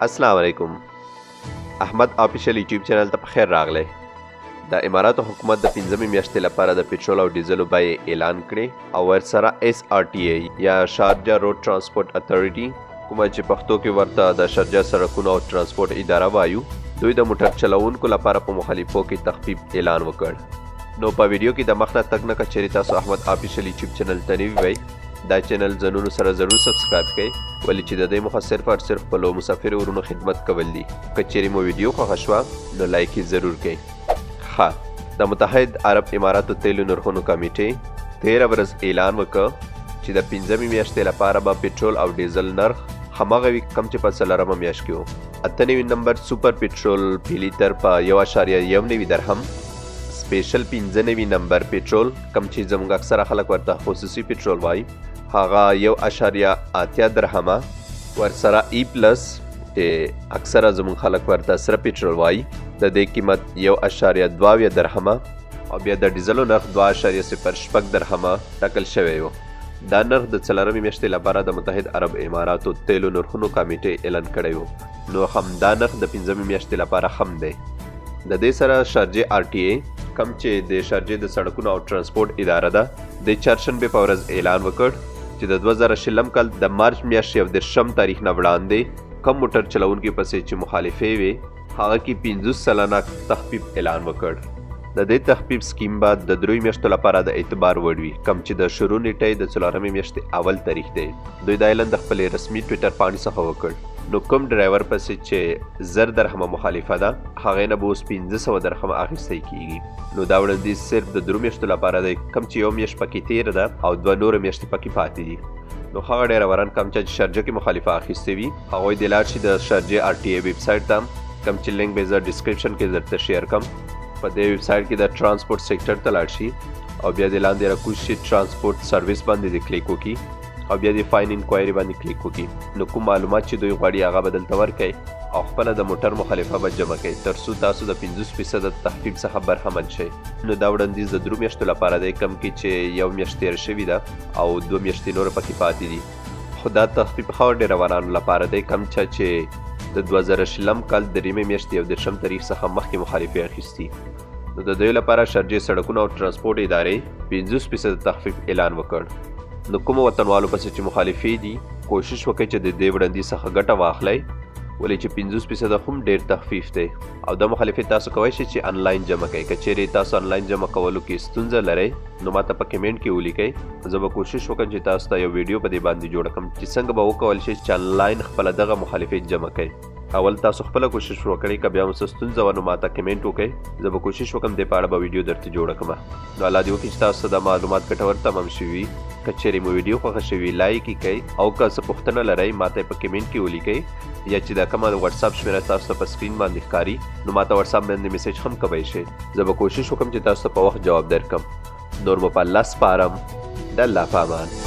السلام علیکم، احمد آفیشل یوټیوب چینل ته په خیر راغلی. د اماراتو حکومت د پنځمې میاشتې لپاره د پټرول او ډیزلو بیې اعلان کړې او ورسره اس آر ټي ای یا شارجه روډ ترانسپورت اتارټي، کومه چې پښتو کې ورته د شارجه سړکونو او ترانسپورت اداره وایو، دوی د موټر چلوونکو لپاره په مخالفو کې تخفیف اعلان وکړ. نو په ویډیو کې د مخ نه تګ نه که تاسو احمد آفیشل یوټیوب چینل ته نوي وئ، دا چینل ځانونو سره ضرور سبسکرایب کړئ، ولې چې د دې موخه صرف او صرف خپلو مسافر ورونو خدمت کول دي. که چیرې مو ویډیو خوښه شوه نو لایک یې ضرور کړئ. ښه، د متحد عرب اماراتو تیلو نرخونو کمیټې تیره ورځ اعلان وکړ چې د پنځمې میاشتې لپاره به پټرول او ډیزل نرخ هماغه وي کوم چې په څلورمه میاشت کې و. 98 نمبر سوپر پټرول فی لیتر په 1.91 درهم، سپیشل 95 نمبر پټرول، کوم چې زموږ اکثره خلک ورته خصوصي پټرول وایي، هغه 1.80 درهمه، ورسره ای پلس چې اکثره زموږ خلک ورته سره پټرول وایي، د دې قیمت 1.72 درهمه او بیا د ډیزلو نرخ 2.06 درهمه ټاکل شوی و. دا نرخ د څلورمې میاشتې لپاره د متحد عرب اماراتو تیلو نرخونو کمیټې اعلان کړی و، نو همدا نرخ د پنځمې میاشتې لپاره هم دی. د دې سره شارجې آر ټي ای، کوم چې د شارجې د سړکونو او ترانسپورت اداره ده، د چهارشنبې په ورځ اعلان وکړ چې د 2020 کال د مارچ میاشتې 31 تاریخ نه وړاندې کوم موټر چلوونکي پسې چې مخالفې وي، هغه کې 50% تخفیف اعلان وکړ. د دې تخفیف سکیم به د 3 میاشتو لپاره د اعتبار وړ وي، کوم چې د شروع نیټه یې د څلورمې میاشتې اول تاریخ دی. دوی دا اعلان د خپلې رسمي ټویټر پاڼې څخه وکړ. نو کوم ډرایور پسې چې 1000 درهمه مخالفه ده، هغې نه به اوس 500 درهمه اخیستی کیږي. نو دا وړاندیز صرف د 3 میاشتو لپاره دی، کوم چې یو میاشت پکې تېره ده او دوه نورې میاشتې پکې پاتې دي. نو هغه ډرایوران کوم چا چې شارجه کې مخالفه اخیستې وي، هغوی دې لاړ شي د شارجې آر ټي ای ویب سایټ ته، کوم چې لینک به زه ډسکرپشن کې درته شیر کړم. په دې ویب سایټ کې د ترانسپورت سیکټر ته لاړ شي او بیا دې لاندې راکوز شي، ترانسپورت سرویس باندې دې کلیک وکړي او بیا دې فاین انکوایري باندې کلیک وکړي. نو کوم معلومات چې دوی غواړي هغه به دلته ورکړي او خپله د موټر مخالفه به جمع کړئ، تر څو تاسو د 50% تخفیف څخه برخمن شئ. نو دا وړاندیز د 3 میاشتو لپاره دی، کوم کې چې یو میاشت تېره شوې ده او دوه میاشتې نوره پکې پاتې دي. خو دا تخفیف هغه ډرایورانو لپاره دی کوم چا چې د 2020 کال دریمې میاشتې 31 تاریخ څخه مخکې مخالفې اخیستي. نو د دوی لپاره شارجې سړکونو او ترانسپورت ادارې 50% تخفیف اعلان وکړ. نو کومو وطنوالو پسې چې مخالفې دي، کوشش وکړئ چې د دې وړاندیز څخه ګټه واخلئ، ولې چې 50% هم ډېر تخفیف دی. او دا مخالفې تاسو کوی شئ چې انلاین جمع کړئ. که چیرې تاسو انلاین جمع کولو کې ستونزه لرئ نو ماته په کمنټ کې ولیکئ، زه به کوشش وکړم چې تاسو ته یو ویډیو په دې باندې جوړه کړم چې څنګه به وکول شئ چې انلاین خپله دغه مخالفې جمع کړئ. اول تاسو خپله کوشش وکړئ، که بیا مو څه ستونزه وه نو ماته کمنټ وکړئ، زه به کوشش وکړم دې په اړه به ویډیو درته جوړه کړم. نو الله دې وکړي چې تاسو ته دا معلومات ګټور تمام شوي. که چیرې مو ویډیو خوښه شوي لایک یې کړئ او که څه پوښتنه لرئ ماته یې په کمنټ کې ولیکئ، یا چې دا کومه واتساپ شمېره تاسو ته په سکرین باندې ښکاري نو ماته واتساپ باندې میسج هم کوی شئ. زه به کوشش وکړم چې تاسو ته په وخت جواب درکړم. نور مو په الله سپارم، د الله په امان.